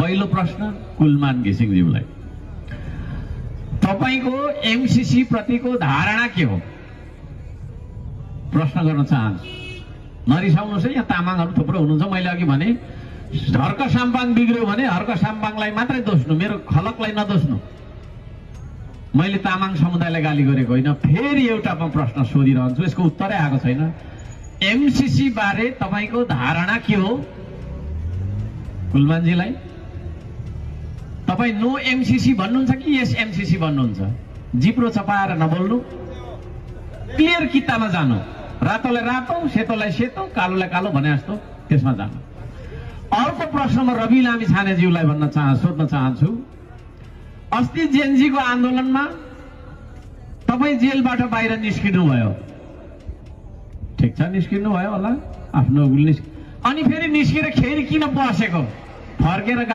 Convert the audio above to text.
पहिलो प्रश्न कुलमान घिसिङज्यूलाई, तपाईको एमसीसी प्रतिको धारणा के हो? प्रश्न गर्न चाहन्छु। नरिसाउनुहोस् है, यहाँ तामाङहरू थुप्रो हुनुहुन्छ। मैले अघि भने हर्क साम्पाङ बिग्रियो भने हर्क साम्पाङलाई मात्रै दोस्नु, मेरो खलकलाई नदोस्नु। मैले तामाङ समुदायलाई गाली गरेको होइन। फेरि एउटा म प्रश्न सोधिरहन्छु, यसको उत्तरै आएको छैन। एमसीसी बारे तपाईको धारणा के हो? कुलमानजीलाई तपाईँ नो एमसीसी भन्नुहुन्छ कि यस एमसीसी भन्नुहुन्छ? जिब्रो चपाएर नबोल्नु, क्लियर किताबमा जानु। रातोलाई रातो, सेतोलाई सेतो, कालोलाई कालो भने जस्तो त्यसमा जानु। अर्को प्रश्न म रवि लामी छानेज्यूलाई सोध्न चाहन्छु। अस्ति जेएनजीको आन्दोलनमा तपाईँ जेलबाट बाहिर निस्किनु भयो, ठिक छ, निस्किनु भयो होला, आफ्नो अनि फेरि निस्केर खेर किन बसेको? फर्केर